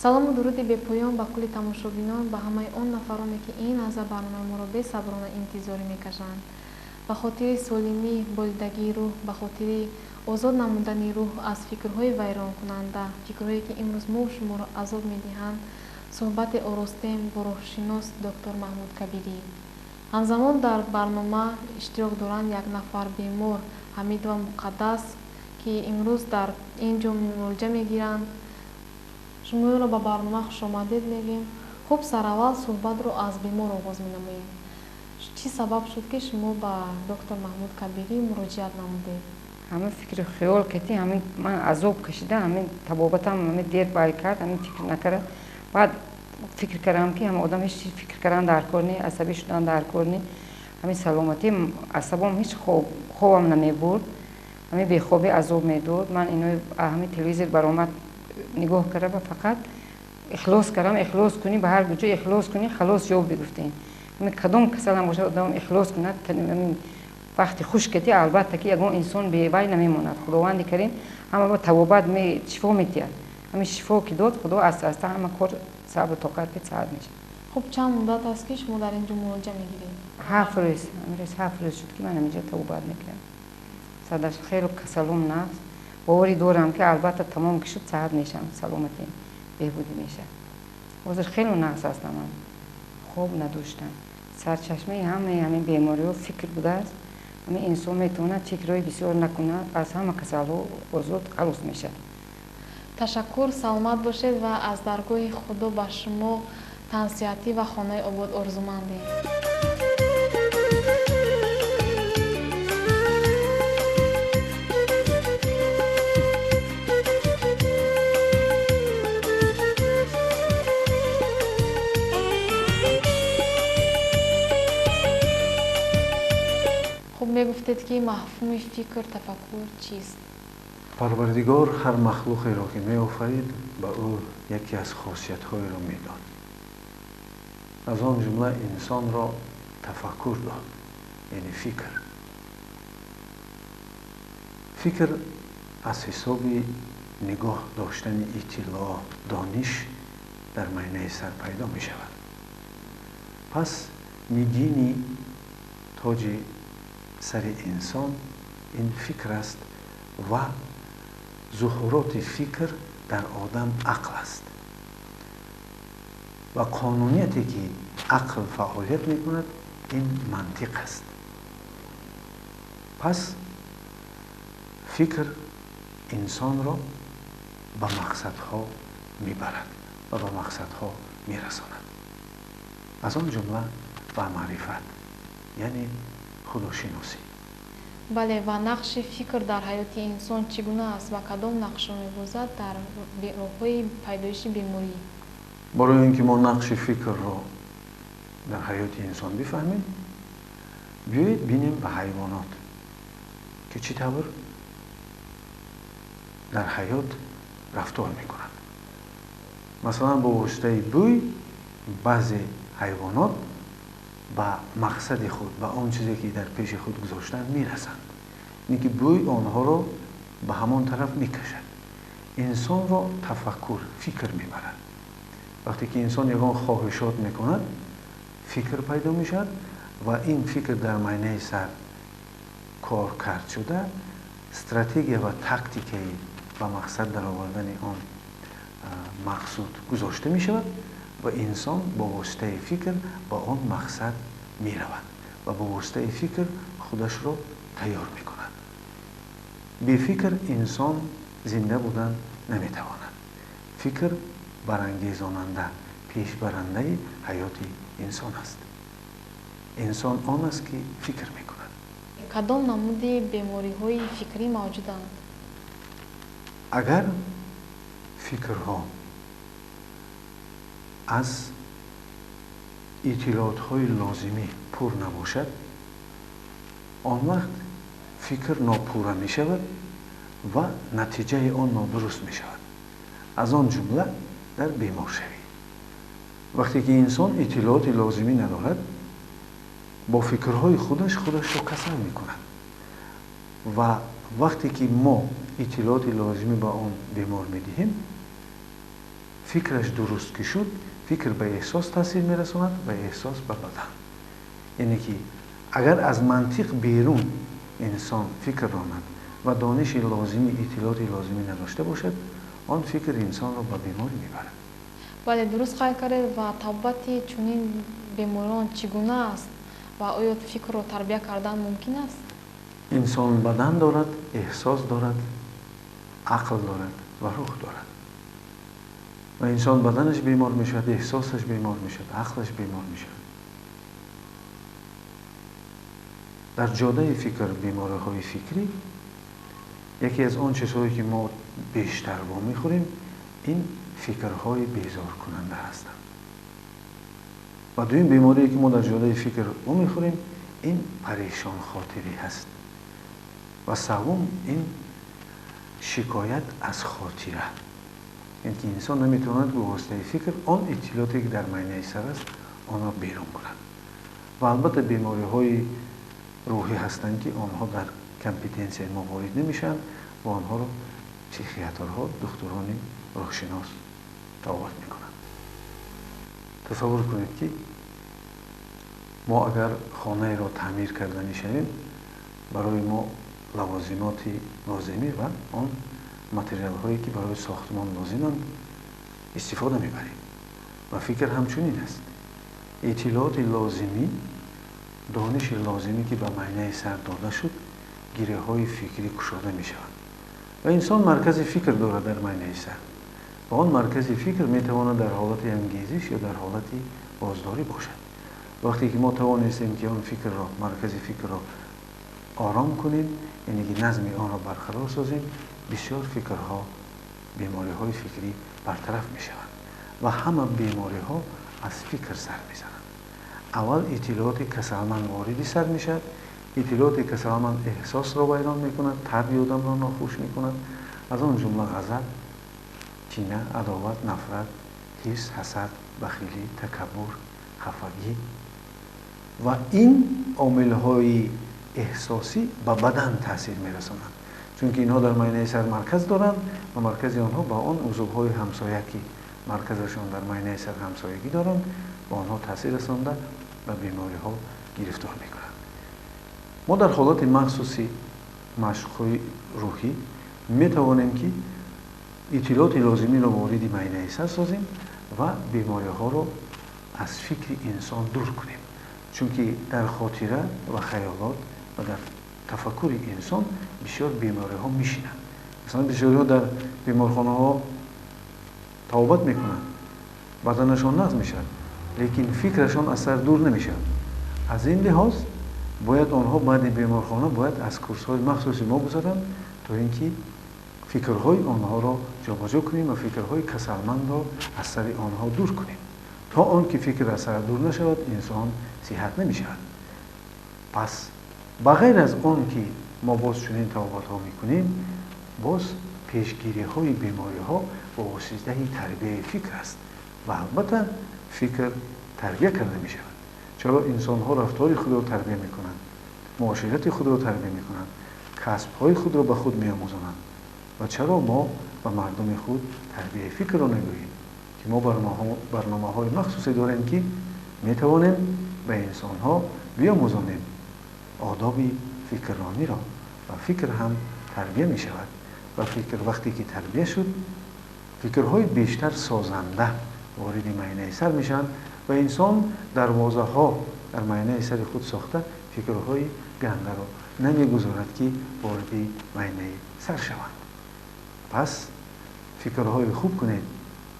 Салому дуруди бепоён ба кулли тамошобинон, ба ҳамаи он нафароне, ки ин лаҳза барномаи моро бесаброна интизорӣ мекашанд. Ба хотири солимӣ, болидагии рӯҳ, ба хотири озод намудани рӯҳ аз фикрҳои вайронкунанда, фикрҳое ки имрӯз мо шуморо азоб медиҳанд, суҳбате оростем бо рӯҳшинос доктор Маҳмуд Кабирӣ. Ҳамзамон дар барнома иштирок доранд як нафар бемор, Ҳамидова Муқаддас, ки имрӯз дар ин ҷо муолиҷа мегиранд. Шуморо ба барнома хушомадед мегӯем. Хуб, сараввал суҳбатро аз бемор оғоз менамоем. Чӣ сабаб шуд, ки шумо ба доктор Маҳмуд Кабирӣ муроҷиат намудед? Ҳамин фикри хиёл кати, ҳамин ман азоб кашида, ҳамин табобатам ҳамин дер бай кард, ҳамин фикр накарда. Баъд фикр кардам, ки ҳама одам ҳеҷ чиз фикр кардан дар кор не, асабӣ шудан дар кор не. Ҳамин саломатӣ, асабом ҳеҷ хобам намебурд, ҳамин бехобӣ азоб медод. Ман инои ҳамин телевизор баромад нигоҳ карда ва фақат ихлос кардам. Ихлос кунӣ, ба ҳар куҷо ихлос кунӣ, халос ҷавоб бигуфтем. Ҳамин кадом касалам бошад, одам ихлос кунад, ҳамин вақти хуш кати, албатта ки ягон инсон бевай намемонад. Худованди карим ҳама ба тавобат шифо медиҳад. Ҳамин шифо ки дод, Худо аста аста ҳама кор сабру тоқат ки саат мешавад. Хуб, чанд муддат аст, ки шумо дар ин ҷо муолиҷа мегиред? 7 рӯз, ҳамин рӯз 7 рӯз шуд, ки ман ҳаминҷо табобат мекунам. Садаш хеле касалум нафс. Боварӣ дорам, ки албатта тамом ки шуд, саҳат мешавам, саломатӣ беҳбудӣ мешавад. Ҳозир хеле нағз ҳастам ман. Хоб надоштам. Сарчашмаи ҳамаи ҳамин бемориҳо фикр будааст. Ҳамин инсон метавонад фикрҳои бисёр накунад, аз ҳама касалҳо озод халос мешавад. Ташаккур, саломат бошед ва аз даргоҳи Худо ба шумо тансиҳатӣ ва хонаи обод орзумандем. Хуб, мегуфтед, ки мафҳуми фикр, тафаккур чист? Парвардигор ҳар махлуқеро ки меофарид, ба ӯ яке аз хосиятҳоеро медод. Аз он ҷумла инсонро тафаккур дод, яъне фикр. Фикр аз ҳисоби нигоҳ доштани иттилоъ, дониш дар майнаи сар пайдо мешавад. Пас нигини тоҷи сари инсон ин фикр аст ва зуҳуроти фикр дар одам ақл аст ва қонунияте ки ақл фаъолият мекунад, ин мантиқ аст. Пас фикр инсонро ба мақсадҳо мебарад ва ба мақсадҳо мерасонад, аз он ҷумла ба маърифат, яъне худошиносӣ. Бале, ва нақши фикр дар ҳаёти инсон чӣ гуна аст ва кадом нақшро мебозад дар роҳҳои пайдоиши беморӣ? Барои он ки мо нақши фикрро дар ҳаёти инсон бифаҳмем, биёед бинем ба ҳайвонот, ки чӣ тавр дар ҳаёт рафтор мекунанд. Масалан, бо воситаи бӯй баъзе ҳайвонот ба мақсади худ, ба он чизе ки дар пеши худ гузоштанд, мерасанд, ин ки бӯй онҳоро ба ҳамон тараф мекашад. Инсонро тафаккур, фикр мебарад. Вақте ки инсон ягон хоҳишот мекунад, фикр пайдо мешавад ва ин фикр дар майнаи сар кор кард шуда, стратегия ва тактикаи ба мақсад даровардани он мақсуд гузошта мешавад ва инсон бо воситаи фикр ба он мақсад меравад ва бо воситаи фикр худашро тайёр мекунад. Бефикр инсон зинда будан наметавонад. Фикр барангезонанда, пешбарандаи ҳаёти инсон аст. Инсон он аст, ки фикр мекунад. Кадом намуди бемориҳои фикрӣ мавҷуданд? Агар фикрҳо аз иттилоотҳои лозимӣ пур набошад, он вақт фикр нопурра мешавад ва натиҷаи он нодуруст мешавад, аз он ҷумла дар беморшавӣ. Вақте ки инсон иттилооти лозимӣ надорад, бо фикрҳои худаш худашро касал мекунад ва вақте ки мо иттилооти лозимӣ ба он бемор медиҳем, Фикраш дуруст ки шуд, фикр ба эҳсос таъсир мерасонад ва эҳсос ба бадан. Яъне ки агар аз мантиқ берун инсон фикр ронад ва дониши лозимӣ, иттилооти лозимӣ надошта бошад, он фикр инсонро ба беморӣ мебарад. Бале, дуруст қайд кардед. Ва табобати чунин беморон чӣ гуна аст ва оё фикрро тарбия кардан мумкин аст? Инсон бадан дорад, эҳсос дорад, ақл дорад ва рӯҳ дорад. Ва инсон баданаш бемор мешавад, эҳсосаш бемор мешавад, ақлаш бемор мешавад. Дар ҷодаи фикр, бемориҳои фикрӣ, яке аз он чизҳое ки мо бештар вомехӯрем, ин фикрҳои безоркунанда ҳастанд. Ва дуюм беморие ки мо дар ҷодаи фикр вомехӯрем, ин парешонхотирӣ ҳаст. Ва севум ин шикоят аз хотира. Яъне ки инсон наметавонад ба воситаи фикр он иттилооте ки дар майнаи сар аст, онро берун кунад. Ва албатта бемориҳои рӯҳӣ ҳастанд ки онҳо дар компетенсияи мо ворид намешаванд ва онҳоро психиатрҳо, духтурони рӯҳшинос табобат мекунанд. Тасаввур кунед ки мо агар хонаеро таъмир карда мешавем, барои мо лавозимоти лозимӣ ва он материалҳое ки барои сохтмон лозиманд истифода мебарем. Ва фикр ҳамчунин аст. Иттилооти лозимӣ, дониши лозимӣ ки ба майнаи сар дода шуд, гиреҳҳои фикрӣ кушода мешаванд. Ва инсон маркази фикр дорад дар майнаи сар. Ва он маркази фикр метавонад дар ҳолати ангезиш ё дар ҳолати боздорӣ бошад. Вақте ки мо тавонистем ки он фикрро, маркази фикрро ором кунем, яъне ки назми онро барқарор созем, бисёр фикрҳо, бемориҳои фикрӣ бартараф мешаванд. Ва ҳама бемориҳо аз фикр сар мезананд. Аввал иттилооти касалманд вориди сар мешавад, иттилооти касалманд эҳсосро вайрон мекунад, табъи одамро нохуш мекунад, аз он ҷумла ғазаб, кина, адоват, нафрат, ҳирс, ҳасад, бахилӣ, такаббур, хафагӣ. Ва ин омилҳои эҳсосӣ ба бадан таъсир мерасонанд, чунки инҳо дар майнаи сар марказ доранд ва маркази онҳо ба он узвҳои ҳамсоя ки марказашон дар майнаи сар ҳамсоягӣ доранд, ба онҳо таъсир расонда ба бемориҳо гирифтор мекунанд. Мо дар ҳолати махсуси машқҳои рӯҳӣ метавонем ки иттилооти лозимиро вориди майнаи сар созем ва бемориҳоро аз фикри инсон дур кунем, чунки дар хотира ва хаёлот ва дар тафаккури инсон бисёр бемориҳо мешинанд. Масалан, бисёриҳо дар беморхонаҳо табобат мекунанд, баданашон нағз мешавад, лекин фикрашон аз сар дур намешавад. Аз ин лиҳоз бояд онҳо баъди беморхона бояд аз курсҳои махсуси мо гузаранд, то ин ки фикрҳои онҳоро ҷобаҷо кунем ва фикрҳои касалмандро аз сари онҳо дур кунем. То он ки фикр аз сар дур нашавад, инсон сиҳат намешавад. Пас ба ғайр аз он ки мо боз чунин табобатҳо мекунем, боз пешгириҳои бемориҳо бо воситаи тарбияи фикр аст ва албатта фикр тарбия карда мешавад. Чаро инсонҳо рафтори худро тарбия мекунанд, муоширати худро тарбия мекунанд, касбҳои худро ба худ меомӯзонанд? Ва чаро мо ба мардуми худ тарбияи фикрро нагӯем, ки мо барномаҳои махсусе дорем ки метавонем ба инсонҳо биомӯзонем одоби фикррониро, ва фикр ҳам тарбия мешавад. Ва фикр вақте ки тарбия шуд, фикрҳои бештар созанда вориди майнаи сар мешаванд ва инсон дарвозаҳо дар майнаи сари худ сохта фикрҳои гандаро намегузорад ки вориди майнаи сар шаванд. Пас фикрҳои хуб кунед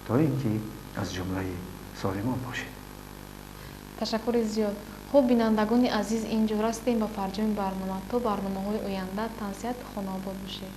то ин ки аз ҷумлаи солимон бошед. Ташаккури зиёд. Хуб, бинандагони азиз, инҷо расидем ба фарҷоми барнома. То барномаҳои оянда тансиҳату хонаобод бошед.